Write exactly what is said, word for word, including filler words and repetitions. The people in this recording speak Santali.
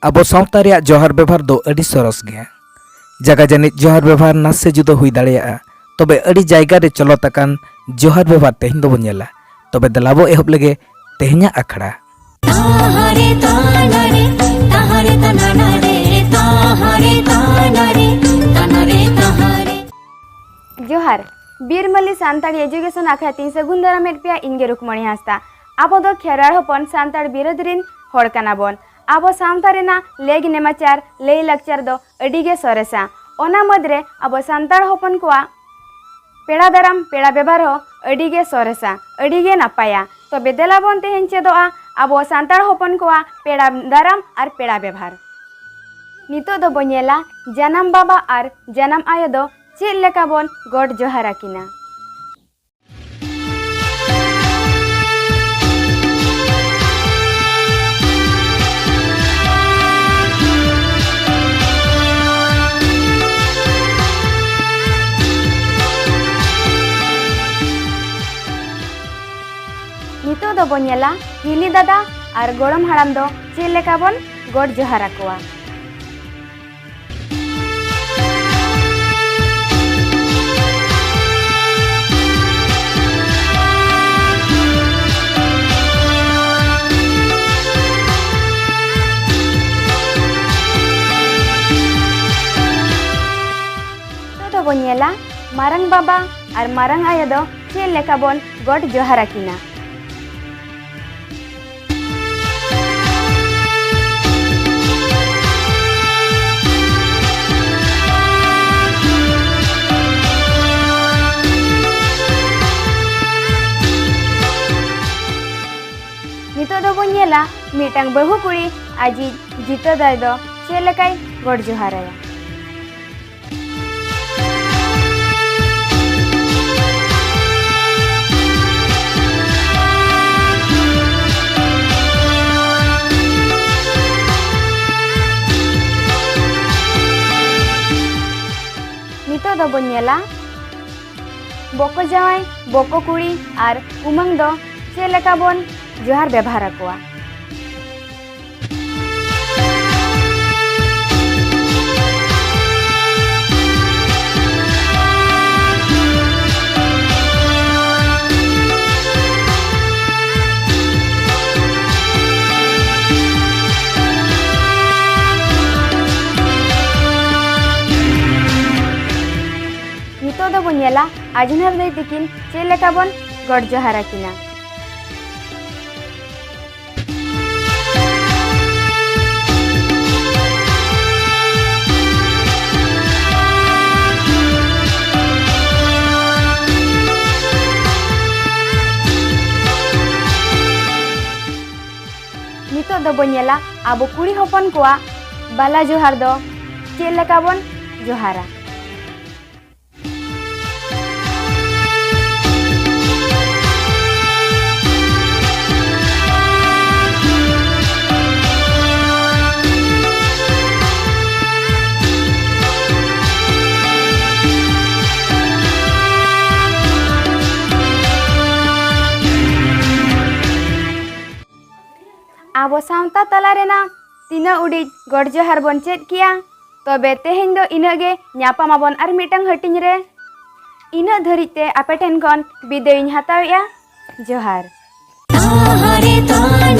ᱟᱵᱚ ᱥᱟᱶᱛᱟ ᱨᱮᱭᱟᱜ ᱡᱚᱦᱟᱨ ᱵᱮᱵᱷᱟᱨ ᱫᱚ ᱟᱹᱰᱤ ᱥᱚᱨᱚᱥ ᱜᱮᱭᱟ᱾ ᱡᱟᱭᱜᱟ ᱡᱟᱹᱱᱤᱡ ᱡᱚᱦᱟᱨ ᱵᱮᱵᱷᱟᱨ ᱱᱟᱥᱮ ᱡᱩᱫᱟᱹ ᱦᱩᱭ ᱫᱟᱲᱮᱭᱟᱜᱼᱟ, ᱛᱚᱵᱮ ᱟᱹᱰᱤ ᱡᱟᱭᱜᱟ ᱨᱮ ᱪᱚᱞᱚᱛ ᱟᱠᱟᱱ ᱡᱚᱦᱟᱨ ᱵᱮᱵᱷᱟᱨ ᱛᱮᱦᱮᱧ ᱫᱚᱵᱚᱱ ᱧᱮᱞᱟ᱾ ᱛᱚᱵᱮ ᱫᱮᱞᱟ ᱵᱚ ᱮᱦᱚᱵ ᱞᱮᱜᱮ ᱛᱮᱦᱮᱧᱟᱜ ᱟᱠᱷᱲᱟ᱾ ᱛᱟᱦᱟᱨᱮ ᱛᱟᱱᱟᱨᱮ, ᱛᱟᱦᱟᱨᱮ ᱛᱟᱱᱟᱱᱟᱨᱮ, ᱛᱟᱦᱟᱨᱮ ᱛᱟᱱᱟᱨᱮ, ᱛᱟᱱᱟᱨᱮ ᱛᱟᱦᱟᱨᱮ᱾ ᱡᱚᱦᱟᱨ᱾ ᱵᱤᱨᱢᱟᱹᱞᱤ ᱥᱟᱱᱛᱟᱲᱤ ᱮᱡᱩᱠᱮᱥᱚᱱ ᱟᱠᱷᱲᱟ ᱛᱤᱧ ᱥᱟᱹᱜᱩᱱ ᱫᱟᱨᱟᱢᱮᱫ ᱯᱮᱭᱟ, ᱤᱧ ᱜᱮ ᱨᱩᱠᱢᱚᱬᱤ ᱦᱟᱸᱥᱫᱟ᱾ ᱟᱵᱚ ᱫᱚ ᱠᱷᱮᱨᱣᱟᱲ ᱦᱚᱯᱚᱱ ᱥᱟᱱᱛᱟᱲ ᱵᱤᱨᱟᱹᱫ ᱨᱤᱱ ᱦᱚᱲ ᱠᱟᱱᱟ ᱵᱚᱱ᱾ ᱟᱵᱚ ᱥᱟᱶᱛᱟ ᱨᱮᱱᱟᱜ ᱞᱮᱜᱽ ᱱᱮᱢᱟᱪᱟᱨ, ᱞᱟᱹᱭ ᱞᱟᱠᱪᱟᱨ ᱫᱚ ᱟᱹᱰᱤ ᱜᱮ ᱥᱚᱨᱮᱥᱟ᱾ ᱚᱱᱟ ᱢᱩᱫᱽᱨᱮ ᱟᱵᱚ ᱥᱟᱱᱛᱟᱲ ᱦᱚᱯᱚᱱ ᱠᱚᱣᱟᱜ ᱯᱮᱲᱟ ᱫᱟᱨᱟᱢ, ᱯᱮᱲᱟ ᱵᱮᱵᱷᱟᱨ ᱦᱚᱸ ᱟᱹᱰᱤ ᱜᱮ ᱥᱚᱨᱮᱥᱟ, ᱟᱹᱰᱤ ᱜᱮ ᱱᱟᱯᱟᱭᱟ᱾ ᱛᱚᱵᱮ ᱫᱮᱞᱟ ᱵᱚᱱ ᱛᱮᱦᱮᱧ ᱪᱮᱫᱚᱜᱼᱟ ᱟᱵᱚ ᱥᱟᱱᱛᱟᱲ ᱦᱚᱯᱚᱱ ᱠᱚᱣᱟᱜ ᱯᱮᱲᱟ ᱫᱟᱨᱟᱢ ᱟᱨ ᱯᱮᱲᱟ ᱵᱮᱵᱷᱟᱨ᱾ ᱱᱤᱛᱚᱜ ᱫᱚᱵᱚ ᱧᱮᱞᱟ ᱡᱟᱱᱟᱢ ᱵᱟᱵᱟ ᱟᱨ ᱡᱟᱱᱟᱢ ᱟᱭᱳ ᱫᱚ ᱪᱮᱫ ᱞᱮᱠᱟ ᱵᱚᱱ ᱜᱚᱰ ᱡᱚᱦᱟᱨ ᱟᱹᱠᱤᱱᱟ᱾ ᱱᱤᱛᱚᱜ ᱫᱚᱵᱚᱱ ᱧᱮᱞᱟ ᱦᱤᱞᱤ ᱫᱟᱫᱟ ᱟᱨ ᱜᱚᱲᱚᱢ ᱦᱟᱲᱟᱢ ᱫᱚ ᱪᱮᱫ ᱞᱮᱠᱟ ᱵᱚᱱ ᱜᱚᱰ ᱡᱚᱦᱟᱨ ᱟᱠᱚᱣᱟ᱾ ᱱᱤᱛᱚᱜ ᱫᱚᱵᱚᱱ ᱧᱮᱞᱟ ᱢᱟᱨᱟᱝ ᱵᱟᱵᱟ ᱟᱨ ᱢᱟᱨᱟᱝ ᱟᱭᱳ ᱫᱚ ᱪᱮᱫ ᱞᱮᱠᱟ ᱵᱚᱱ ᱜᱚᱰ ᱡᱚᱦᱟᱨ ᱟᱹᱠᱤᱱᱟ᱾ ᱱᱤᱛᱚᱜ ᱫᱚᱵᱚᱱ ᱧᱮᱞᱟ ᱢᱤᱫᱴᱟᱝ ᱵᱟᱹᱦᱩ ᱠᱩᱲᱤ ᱟᱡᱤᱡ ᱡᱤᱛᱟᱹ ᱫᱟᱭ ᱫᱚ ᱪᱮᱫ ᱞᱮᱠᱟᱭ ᱜᱚᱰ ᱡᱚᱦᱟᱨᱟᱭᱟ᱾ ᱱᱤᱛᱚᱜ ᱫᱚᱵᱚᱱ ᱧᱮᱞᱟ ᱵᱚᱠᱚ ᱡᱟᱶᱟᱭ, ᱵᱚᱠᱚ ᱠᱩᱲᱤ ᱟᱨ ᱠᱩᱢᱟᱹᱝ ᱫᱚ ᱪᱮᱫ ᱞᱮᱠᱟ ᱵᱚᱱ ᱡᱚᱦᱟᱨ ᱵᱮᱵᱷᱟᱨ ᱟᱠᱚᱣᱟ᱾ ᱧᱮᱞᱟ ᱟᱡᱷᱱᱟᱨ ᱫᱟᱹᱭ ᱛᱤᱠᱤᱱ ᱪᱮᱫ ᱞᱮᱠᱟ ᱵᱚᱱ ᱜᱚᱰ ᱡᱚᱦᱟᱨ ᱟᱹᱠᱤᱱᱟ᱾ ᱱᱤᱛᱚᱜ ᱫᱚᱵᱚᱱ ᱧᱮᱞᱟ ᱟᱵᱚ ᱠᱩᱲᱤ ᱦᱚᱯᱚᱱ ᱠᱚᱣᱟᱜ ᱵᱟᱞᱟ ᱡᱚᱦᱟᱨ ᱫᱚ ᱪᱮᱫ ᱞᱮᱠᱟ ᱵᱚᱱ ᱡᱚᱦᱟᱨᱟ᱾ ᱟᱵᱚ ᱥᱟᱶᱛᱟ ᱛᱟᱞᱟ ᱨᱮᱱᱟᱜ ᱛᱤᱱᱟᱹᱜ ᱩᱰᱤᱡ ᱜᱚᱰ ᱡᱚᱦᱟᱨ ᱵᱚᱱ ᱪᱮᱫ ᱠᱮᱜᱼᱟ᱾ ᱛᱚᱵᱮ ᱛᱮᱦᱮᱧ ᱫᱚ ᱤᱱᱟᱹᱜ ᱜᱮ, ᱧᱟᱯᱟᱢ ᱟᱵᱚᱱ ᱟᱨ ᱢᱤᱫᱴᱟᱝ ᱦᱟᱹᱴᱤᱧ ᱨᱮ᱾ ᱤᱱᱟᱹᱜ ᱫᱷᱟᱹᱨᱤᱡ ᱛᱮ ᱟᱯᱮ ᱴᱷᱮᱱ ᱠᱷᱚᱱ ᱵᱤᱫᱟᱹᱭ ᱤᱧ ᱦᱟᱛᱟᱣᱮᱜᱼᱟ᱾ ᱡᱚᱦᱟᱨ᱾ ᱛᱟᱦᱟᱨᱮ ᱛᱟᱦᱟᱨᱮ